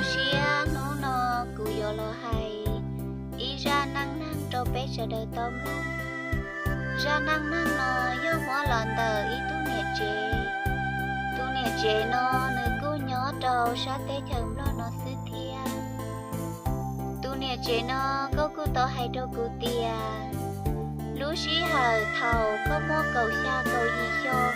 Tshiab hnub no kuv yuav los hais ib zaj neej neeg rau peb sawv daws tau mloog. Zaj neej neeg no yog muab los ntawm ib tug niam tsev. Tus niam tsev no nws kuj nyob rau sab teb chaws Nplog no xwb thiab. Tus niam tsev no nkauj kuj tau hais rau kuv tias, lub sij hawm thaum koj muaj kaum xya kaum yim xyoo,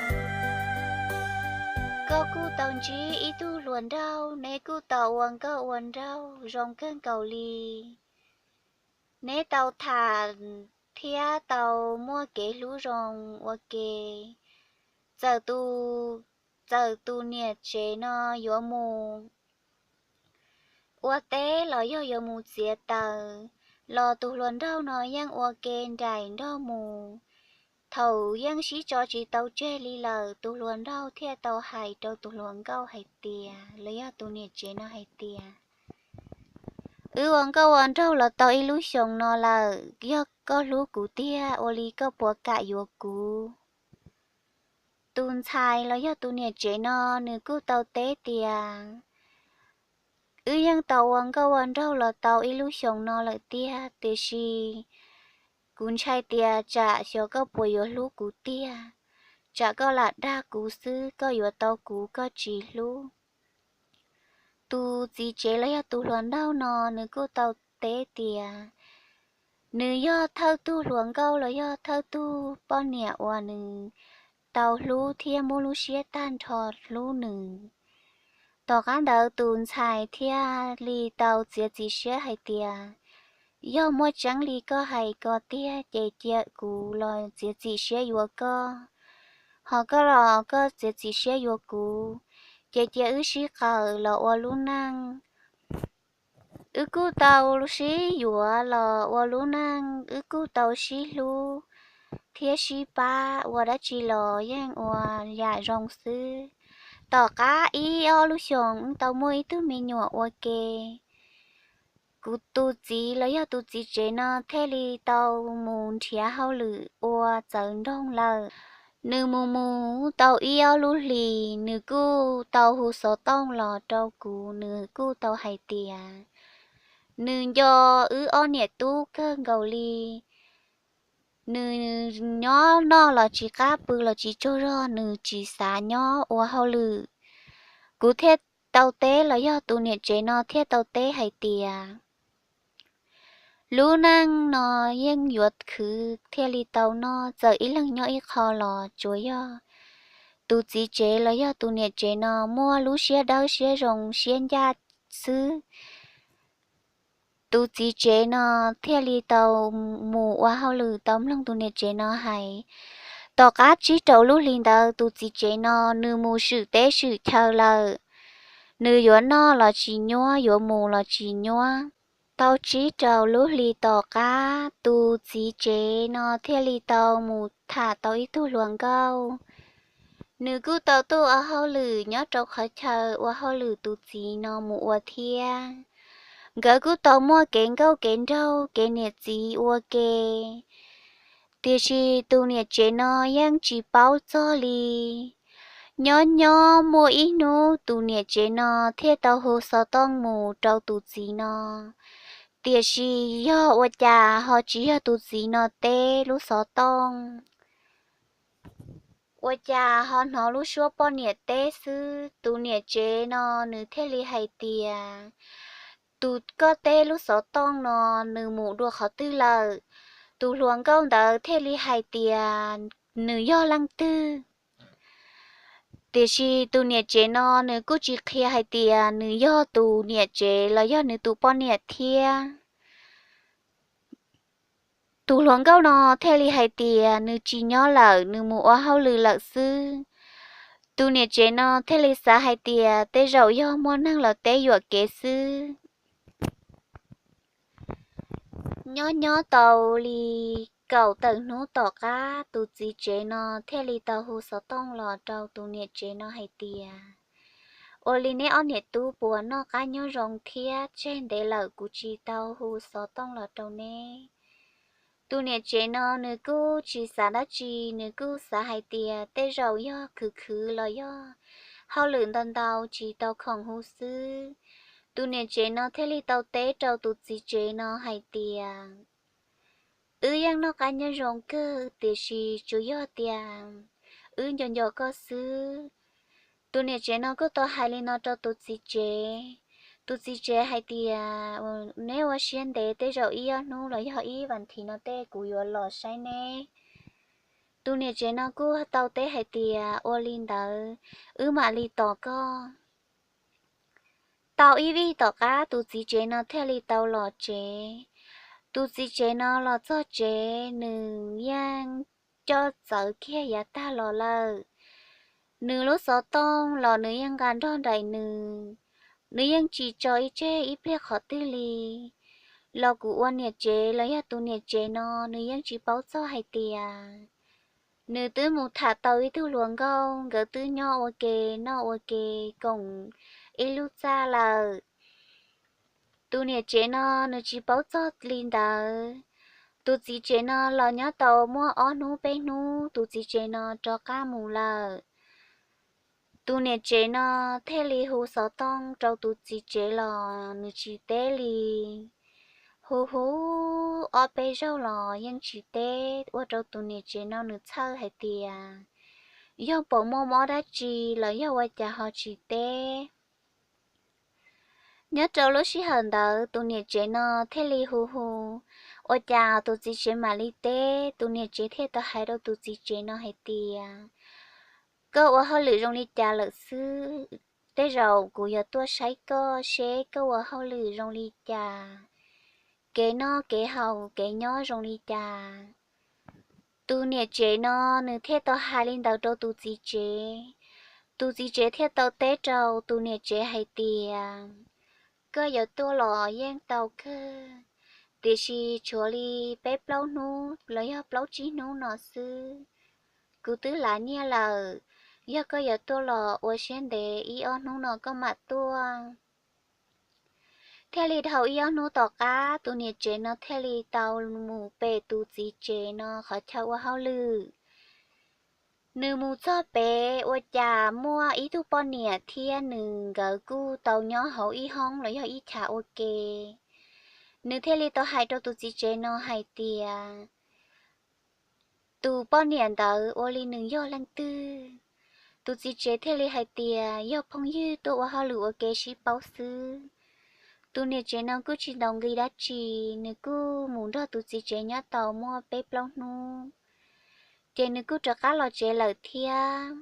koj kuj tau ntsib ib tug hluas nraug, neb kuj tau ua nkauj ua nraug zoo kawg nkaus li. Neb tau tham thiab tau muaj kev hlub zoo ua ke. Txawm tus, txawm tus niam tsev no yuav mus ua teb los yog yuav mus txiav taws, los tus hluas nraug no yeej ua ke nraim nrog mus. Thaum yeej sib tso tsis tau tseg li lawm, tus hluas nraug thiaj tau hais rau tus hluas nkauj hais tias, los yog tus niam tsev no hais tias, wb ua nkauj ua nraug los tau ib lub xyoos no lawm, yog koj hlub kuv tiag, ua li koj puas kam yuav kuv? Tus ntxhais los yog tus niam tsev no nws kuj tau teb tias, wb yeej tau ua nkauj ua nraug los tau ib lub xyoos no lawm tiag, tiam sis kuv ntshai tias tsam xyov koj puas yuav hlub kuv tiag, tsam koj lam dag kuv xwb, koj yuav tau kuv koj tsis hlub. Tus txiv tsev los yog tus hluas nraug no nws kuj tau teb tias, nws yog thawj tug hluas nkauj los yog thawj tug poj niam uas nws tau hlub thiab muaj lub siab tag nrho hlub nws. Tom qab ntawd tus ntxhais thiaj li tau txiav txim siab hais tias, yog muaj tseeb li koj hais ko tiag ces cia kuv los txiav txim siab yuav koj, ho koj los koj txiav txim siab yuav kuv, ces cia wb sib qawm los ua lub neej. Wb kuj tau sib yuav los ua lub neej, wb kuj tau sib hlub thiab sib pab, ua dab tsi los yeej ua yam zoo xwb. Tom qab ib ob lub xyoos wb tau muaj ib tug me nyuam ua ke. Kuv tus txiv los yog tus txiv tsev no thiaj li tau mus nrhiav hauj lwm ua txawv nroog lawm. Nws mus mus tau ib ob lub hlis, nws kuj tau hu xov tooj los rau kuv, nws kuj tau hais tias, nws nco wb ob niam tub kawg nkaus li. Nws nyob noj los tsis qab, pw los tsis tsaug zog, nws tsis xav nyob ua hauj lwm. Kuv thiaj tau teb los yog tus niam tsev no thiaj tau teb hais tias, lub neej no yeej yuav khwv thiaj li tau noj, txawm ib leeg nyob ib qho los tsuas yog tus txiv tsev los yog tus niam tsev no muaj lub siab dawb siab zoo siab ncaj xwb. Tus txiv tsev no thiaj li tau mus ua hauj lwm tau mloog tus niam tsev no hais. Tom qab tsib rau lub hlis ntawd tus txiv tsev no nws mus swm teb swm chaw lawm. Nws yuav noj los tsis nyuab, yuav mus los tsis nyuab. Tau tsib rau lub hlis tom qab tus txiv tsev no thiaj li tau mus tham tau ib tug hluas nkauj. Nws kuj tau tuaj ua hauj lwm nyob rau qhov chaw ua hauj lwm tus txiv no mus ua thiab. Nkawd kuj tau muaj kev nkauj kev nraug kev niam txiv ua ke. Tiam sis tus niam tsev no yeej tsis paub txog li. Nyob nyob muaj ib hnub tus niam tsev no thiaj tau hu xov tooj mus rau tus txiv no. Tiam sis yog ua cas ho tsis yog tus txiv no teb lub xov tooj, ua cas ho hnov lub suab poj niam teb xwb. Tus niam tsev no nws thiaj li hais tias, tus koj teb lub xov tooj no nws mus dua qhov twg lawm? Tus hluas nkauj ntawd thiaj li hais tias nws yog leej twg. Tiam sis tus niam tsev no nws kuj tsis qhia hais tias nws yog tus niam tsev los yog nws tus poj niam thiab. Tus hluas nkauj no thiaj li hais tias nws tsis nyob lawm, nws mus ua hauj lwm lawm xwb. Tus niam tsev no thiaj li xav hais tias tej zaum yog muaj neeg los teb yuam kev xwb. Nyob nyob tau li kaum tawm hnub tom qab tus txiv tsev no thiaj li tau hu xov tooj los rau tus niam tsev no hais tias, ua li neb ob niam tub puas noj qab nyob zoo thiab? Tseg ntev lawm kuv tsis tau hu xov tooj los rau neb. Tus niam tsev no nws kuj tsis xav dab tsi, nws kuj xav hais tias tej zaum yog khwv khwv los yog hauj lwm ntau ntau tsis tau khoom hu xwb. Tus niam tsev no thiaj li tau teb rau tus txiv tsev no hais tias, wb yeej noj qab nyob zoo kawg tiam sis tsuas yog tias wb nco nco koj xwb. Tus niam tsev no kuj tau hais li no rau tus txiv tsev. Tus txiv tsev hais tias, neb ua siab ntev, tej zaum ib ob hnub los yog ib vas thiv no tej kuv yuav los saib neb. Tus niam tsev no kuj tau teb hais tias, ua li ntawd wb mam li tos koj. Tau ib vij tom qab tus txiv tsev no thiaj li tau los tsev. Tus txiv tsev no los txog tsev nws yeej coj txawv kiag yav tag los lawm. Nws lub xov tooj los nws yeej nqa nrog nraim nws, nws yeej tsis tso ib tseg ib pliag qhov twg li. Los kuv ua niam tsev los yog tus niam tsev no nws yeej tsis paub txog hais tias nws twb mus tham tau ib tug hluas nkauj, nkawd twb nyob ua ke noj ua ke koom ib lub txaj lawm. Tus niam tsev no nws tsis paub txog li ntawd. Tus txiv tsev no los nyob tau muaj ob hnub peb hnub tus txiv tsev no rov qab mus lawm. Tus niam tsev no thiaj li hu xov tooj rau tus txiv tsev los nws tsis teb li. Hu hu ob peb zaug los yeej tsis teb, ua rau tus niam tsev no nws txhawj hais tias yog puas muaj mob dab tsi los yog ua cas ho tsis teb. Nyob rau lub sij hawm ntawd tus niam tsev no thiaj li hu hu, ua cas tus txiv tsev mam li teb. Tus niam tsev thiaj tau hais rau tus txiv tsev no hais tias, koj ua hauj lwm zoo li cas lawm xwb? Tej zaum kuv yuav tuaj saib koj seb koj ua hauj lwm zoo li cas, kev noj kev haus kev nyob zoo li cas. Tus niam tsev no nws thiaj tau hais li ntawd rau tus txiv tsev. Tus txiv tsev thiaj tau teb rau tus niam tsev hais tias, koj yuav tuaj los yeej tau kawg, tiam sis tshuav li peb plaub hnub los yog plaub tsib hnub no xwb. Kuv twb lav nyiaj lawm, yog koj yuav tuaj los ua siab ntev ib ob hnub no koj mam tuaj. Thiaj li dhau ib ob hnub tom qab tus niam tsev no thiaj li tau mus pem tus txiv tsev no qhov chaw ua hauj lwm. Nws mus txog pem ua cas muaj ib tug poj niam thiab nws nkawd kuj tau nyob hauv ib hoob los yog ib chav ua ke. Nws thiaj li tau hais rau tus txiv tsev no hais tias, tus poj niam ntawd ua li nws yog leej twg? Tus txiv tsev thiaj li hais tias yog phooj ywg tuaj ua hauj lwm ua ke sib paub xwb. Tus niam tsev no kuj tsis ntaus nqi dab tsi, nws kuj mus nrog tus txiv tsev nyob tau muaj peb plaub hnub, ces nws kuj rov qab los tsev lawm thiab.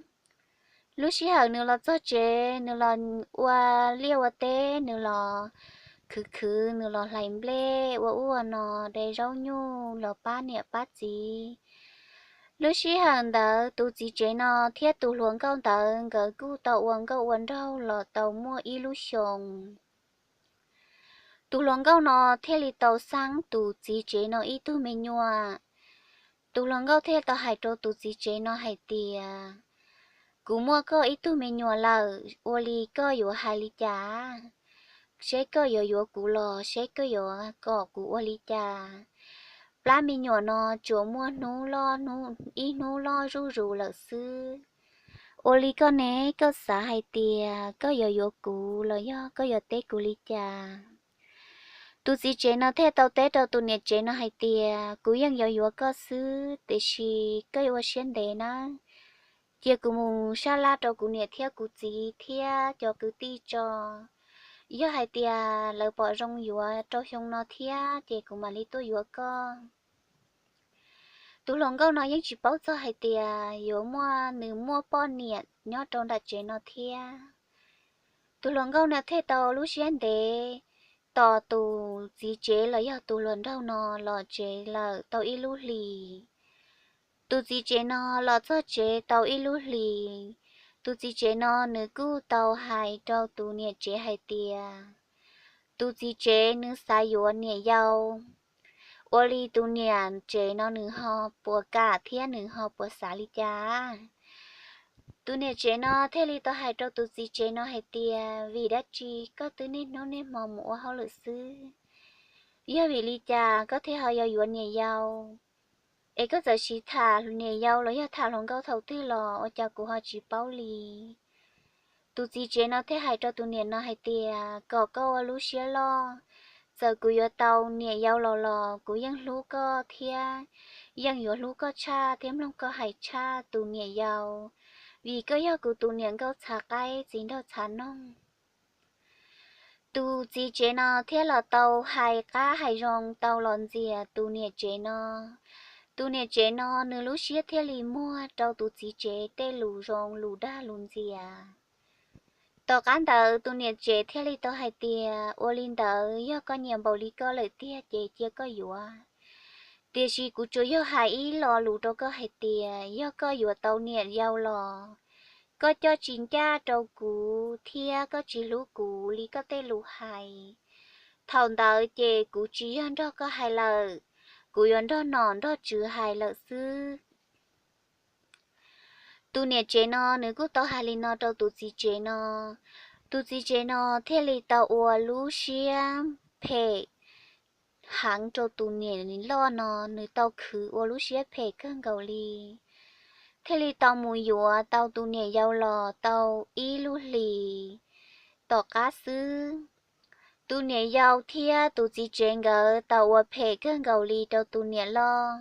Lub sij hawm nws los txog tsev, nws los ua liaj ua teb, nws los khwv khwv, nws los hlais nplej ua ub ua no, de zaub nyuj los pab niam pab txiv. Lub sij hawm ntawd tus txiv tsev no thiab tus hluas nkauj ntawd nkawd kuj tau ua nkauj ua nraug los tau muaj ib lub xyoos. Tus hluas nkauj no thiaj li tau xeeb tus txiv tsev no ib tug me nyuam. Tus hluas nkauj thiaj tau hais rau tus txiv tsev no hais tias, kuv muaj koj ib tug me nyuam lawm, ua li koj yuav hais li cas? Seb koj yuav yuav kuv los seb koj yuav kom kuv ua li cas? Plab me nyuam no tsuas muaj hnub loj, ib hnub loj zuj zus lawm xwb. Ua li koj ne, koj xav hais tias koj yuav yuav kuv los yog koj yuav teb kuv li cas? Tus txiv tsev no thiaj tau teb rau tus niam tsev no hais tias, kuv yeej yuav yuav koj xwb, tiam sis koj yuav ua siab ntev nawb. Cia kuv mus sab laj rau kuv niam thiab kuv txiv thiab cov kwv tij tso. Yog hais tias lawv pom zoo yuav rau xyoo no thiab ces kuv mam li tuaj yuav koj. Tus hluas nkauj no yeej tsis paub txog hais tias yuav muaj, nws muaj poj niam nyob rau nram tsev no thiab. Tus hluas nkauj no thiaj tau lub siab ntev tos tus txiv tsev los yog tus hluas nraug no los tsev lawm tau ib lub hlis. Tus txiv tsev no los txog tsev tau ib lub hlis, tus txiv tsev no nws kuj tau hais rau tus niam tsev hais tias, tus txiv tsev nws xav yuav niam yau. Ua li tus niam tsev no nws ho puas kam thiab nws ho puas xav li cas? Tus niam tsev no thiaj li tau hais rau tus txiv tsev no hais tias, vim dab tsi koj twb niaj hnub niaj hmo mus ua hauj lwm xwb? Yog vim li cas koj thiaj ho yuav yuav niam yau? Es koj txawm sim tham niam yau los yog tham hluas nkauj thaum twg los ua cas kuv ho tsis paub li? Tus txiv tsev no thiaj hais rau tus niam no hais tias kom koj ua lub siab loj, txawm kuv yuav tau niam yau los los kuv yeej hlub koj thiab yeej yuav hlub koj tshaj thiab mloog koj hais tshaj tus niam yau, vim koj yog kuv tus niam nkauj txhav qaib txiv nraug txhav noog. Tus txiv tsev no thiaj los tau hais qab hais zoo tau los ntxias tus niam tsev no. Tus niam tsev no nws lub siab thiaj li muag rau tus txiv tsev tej lus zoo lus dag lus ntxias. Tom qab ntawd tus niam tsev thiaj li tau hais tias, ua li ntawd yog koj nyiam npaum li koj lawm tiag ces cia koj yuav. Tiam sis kuv tsuas yog hais ib lo lus rau koj hais tias yog koj yuav tau niam yau los koj coj tsis ncaj rau kuv thiab koj tsis hlub kuv li koj tej lus hais, thaum ntawd ces kuv tsis yog nrog koj hais lawm, kuv yuav nrog nom nrog tswv hais lawm xwb. Tus niam tsev no nws kuj tau hais li no rau tus txiv tsev no. Tus txiv tsev no thiaj li tau ua lub siab phem heev rau tus niam loj no, nws tau khwv ua lub siab phem kawg nkaus li, thiaj li tau mus yuav tau tus niam yau los tau ib lub hlis tom qab xwb. Tus niam yau thiab tus txiv tsev nkawd tau ua phem kawg nkaus li rau tus niam loj.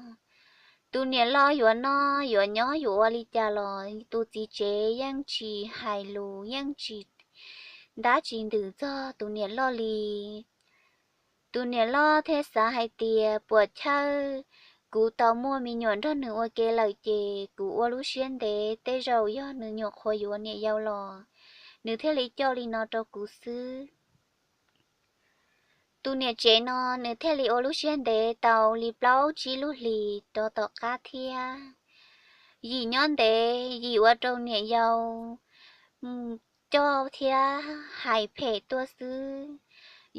Tus niam loj yuav noj yuav nyob yuav ua li cas los tus txiv tsev yeej tsis hais lus yeej tsis ntab tsis ntws txog tus niam loj li. Tus niam loj thiaj xav hais tias puas chawj, kuv tau muaj me nyuam nrog nws ua ke lawm ces kuv ua lub siab ntev tej zaum yog nws nyuam qhuav yuav niam yau los, nws thiaj li coj li no rau kuv xwb. Tus niam tsev no nws thiaj li ua lub siab ntev tau li plaub tsib lub hlis rov tom qab thiab. Yim nyob ntev yim ua rau niam yau coj thiab hais phem tuaj xwb.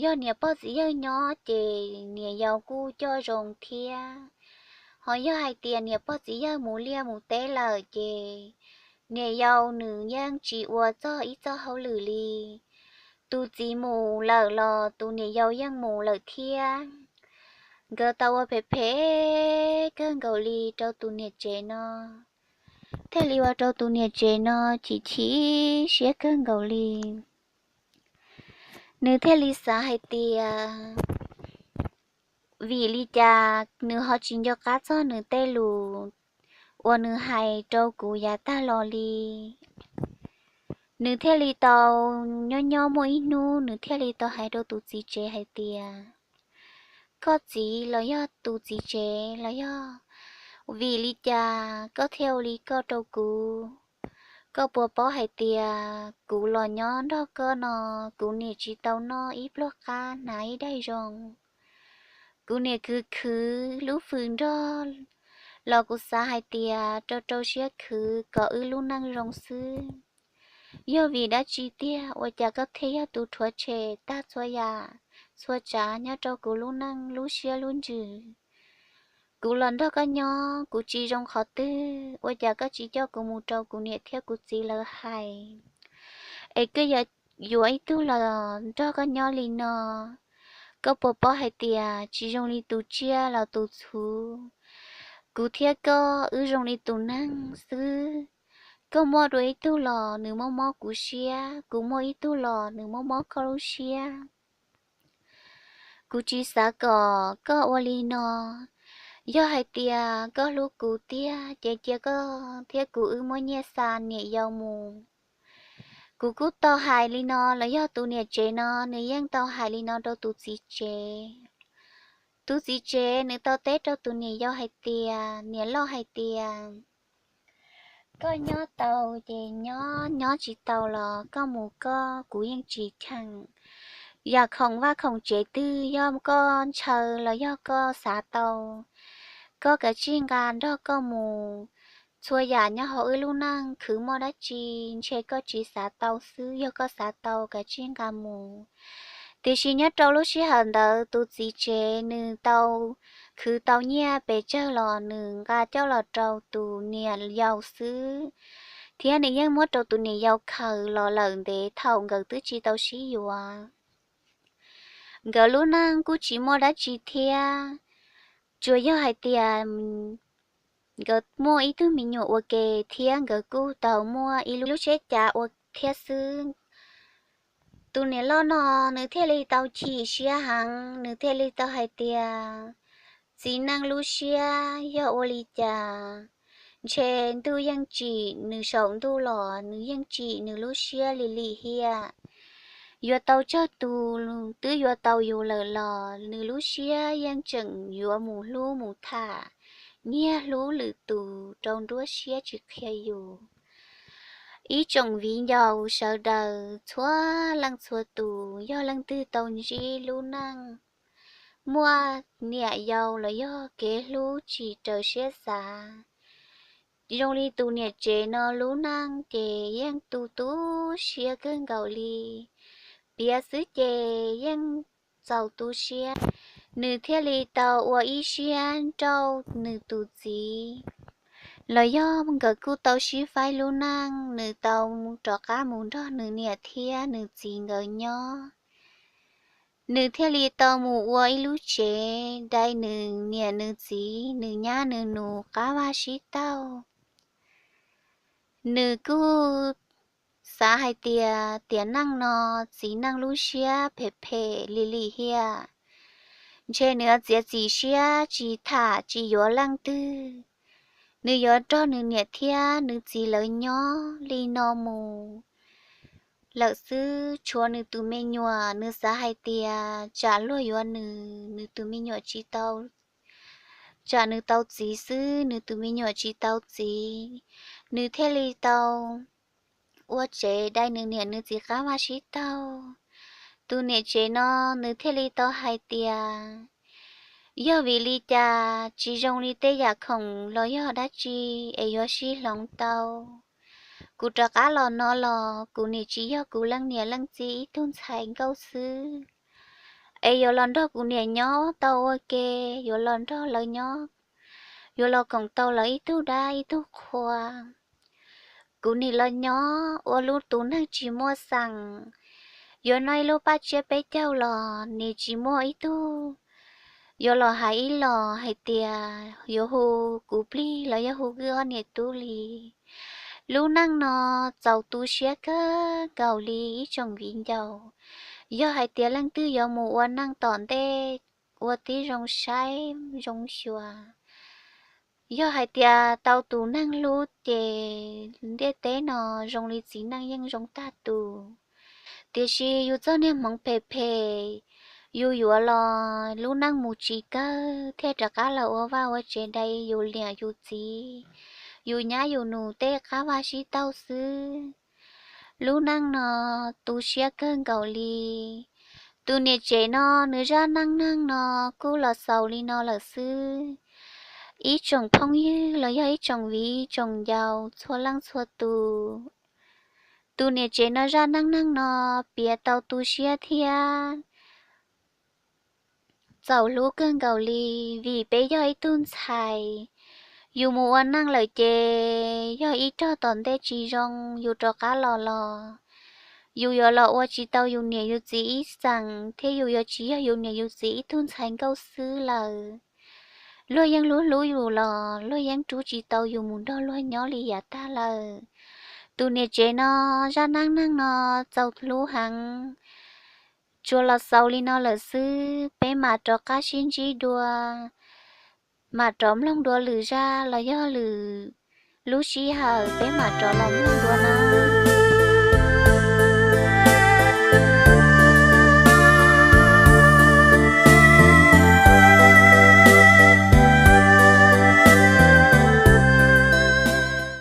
Yog niam pog txiv yawg nyob ces niam yau kuj coj zoo thiab. Ho yog hais tias niam pog txiv yawg mus liaj mus teb lawm ces niam yau nws yeej tsis ua txog ib txoj hauj lwm li. Tus txiv mus lawm los tus niam yau yeej mus lawm thiab. Nkawd tau ua phem phem kawg nkaus li rau tus niam tsev no, thiaj li ua rau tus niam tsev no chim chim siab kawg nkaus li. Nws thiaj li xav hais tias vim li cas nws ho tsis nco qab txog nws tej lus uas nws hais rau kuv yav tag los li. Nws thiaj li tau nyob nyob muaj ib hnub nws thiaj li tau hais rau tus txiv tsev hais tias, koj txiv los yog tus txiv tsev los yog vim li cas koj thiaj ua li koj rau kuv? Koj puas paub hais tias kuv los nyob nrog koj no, kuv niam tsis tau noj ib pluag qab hnav ib daig zoo. Kuv niam khwv khwv lub fwm nrog los kuv xav hais tias rau rau siab khwv kom wb lub neej zoo xwb. Yog vim dab tsi tiag ua cas koj thiaj yog tus rhuav tshem tag txhua yam txhua tsav nyob rau kuv lub neej lub siab lub ntsws? Kuv los nrog koj nyob kuv tsis zoo qhov twg, ua cas koj tsis coj kuv mus rau kuv niam thiab kuv txiv lawv hais, es koj yuav ib tug los nrog koj nyob li no? Koj puas paub hais tias tsis zoo li tus tsiaj los tus txhu, kuv thiab koj wb zoo li tus neeg xwb. Koj muaj dua ib tug los nws mob mob kuv siab, kuv muaj ib tug los nws mob mob koj lub siab. Kuv tsis xav kom koj ua li no. Yog hais tias koj hlub kuv tiag ces cia koj thiab kuv wb muab nyiaj xa niam yau mus. Kuv kuj tau hais li no los yog tus niam tsev no nws yeej tau hais li no rau tus txiv tsev. Tus txiv tsev nws tau teb rau tus niam yau hais tias, niam loj hais tias, koj nyob tau ces nyob, nyob tsis tau los koj mus koj, kuv yeej tsis cheem. Yam khoom vaj khoom tsev twg yog koj ntshaw los yog koj xav tau, koj kav tsij nqa nrog koj mus. Txhua yam nyob hauv wb lub neej khwv muaj dab tsi ntshe koj tsis xav tau xwb, yog koj xav tau kav tsij nqa mus. Tiam sis nyob rau lub sij hawm ntawd tus txiv tsev nws tau khwv tau nyiaj pes tsawg los nws nqa coj los rau tus niam yau xwb, thiab nws yeej muab rau tus niam yau khaws los lawm ntev thaum nkawd twb tsis tau sib yuav. Nkawd lub neej kuj tsis muaj dab tsi thiab, tsuas yog hais tias nkawd muaj ib tug me nyuam ua ke thiab nkawd kuj tau muaj ib lub tsheb cav ua thiab xwb. Tus niam loj no nws thiaj li tau chim siab heev, nws thiaj li tau hais tias, txiv neej lub siab yog ua li cas? Ntshe ntuj yeej tsim nws saum ntuj los nws yeej tsim nws lub siab li lim hiam. Yuav tau tsawg tus twb yuav tau yus lawm los nws lub siab yeej tseem yuav mus hlub mus tham nyiag hlub lwm tus rau nruab siab tsis qhia yus. Ib tsoom viv ncaus sawv daws txhua leej txhua tus, yog leej twg tau ntsib lub neej muaj niam yau los yog kev hlub tsis raws siab xav, zoo li tus niam tsev no lub neej ces yeej tu tu siab kawg nkaus li. Piav xwb ces yeej txaus tu siab. Nws thiaj li tau ua ib siab nrauj nws tus txiv, los yog nkawd kuj tau sib faib lub neej, nws tau rov qab mus nrog nws niam thiab nws txiv nkawd nyob. Nws thiaj li tau mus ua ib lub tsev dai nws niam nws txiv, nws nyab nws nus qab vaj sib taug. Nws kuj xav hais tias tiam neej no txiv neej lub siab phem phem li lim hiam, ntshe nws yuav txiav txim siab tsis tham tsis yuav leej twg. Nws yuav nrog nws niam thiab nws txiv lawv nyob li no mus lawm xwb. Tshuav nws tus me nyuam, nws xav hais tias tsam luag yuav nws, nws tus me nyuam tsis tau, tsam nws tau txiv xwb, nws tus me nyuam tsis tau txiv. Nws thiaj li tau ua tsev dai nws niam nws txiv qab vaj sib taug. Tus niam tsev no nws thiaj li tau hais tias, yog vim li cas tsis zoo li tej yam khoom los yog dab tsi es yuav sib hloov tau? Kuv rov qab los no los kuv nim tsis yog kuv leej niam leej txiv ib tug ntxhais nkauj xwb, es yuav los nrog kuv niam nyob tau ua ke, yuav los nrog lawv nyob, yuav los koom tau lawv ib tug dab ib tug qhua. Kuv nim los nyob ua lub tus neeg tsis muaj xeem, yuav noj ib lub paj tsiab peb caug los nim tsis muaj ib tug yuav los hais ib los hais tias yuav hu kuv plig los yog hu wb ob niam tub li. Lub neej no txaus tu siab kawg nkaus li ib tsoom viv ncaus. Yog hais tias leej twg yuav mus ua neej tom ntej ua tib zoo saib zoo xyuas, yog hais tias tau tus neeg hlub ces ntiaj teb no zoo li txiv neej yeej zoo tag tus. Tiam sis yus txoj niag hmoov phem phem, yus yuav los lub neej mus tsis kawg thiaj rov qab los ua vaj ua tsev dai yus niam yus txiv, yus nyab yus nus tej qab vaj sib taug xwb. Lub neej no tu siab kawg nkaus li. Tus niam tsev no nws zaj neej neeg no kuj los xaus li no lawm xwb. Ib tsoom phooj ywg los yog ib tsoom viv tsoom ncaus txhua leej txhua tus, tus niam tsev no zaj neej neeg no piav tau tu siab thiab txaus hlub kawg nkaus li. Vim peb yog ib tug ntxhais, yus mus ua neej lawm ces yog ib rog tom ntej tsis zoo yus rov qab los los, yus yuav los ua tsis tau yus niam yus txiv ib xeem thiab yus yuav tsis yog yus niam yus txiv ib tug ntxhais nkauj xwb lawm. Luag yeej hlub hlub yus los luag yeej rub tsis tau yus mus nrog luag nyob li yav tag lawm. Tus niam tsev no zaj neej neeg no txaus hlub heev. Tsuas los xaus li no lawm xwb, peb mam rov qab sib ntsib dua, mam rov mloog dua lwm zaj los yog lwm lub sij hawm peb mam rov los mloog dua na.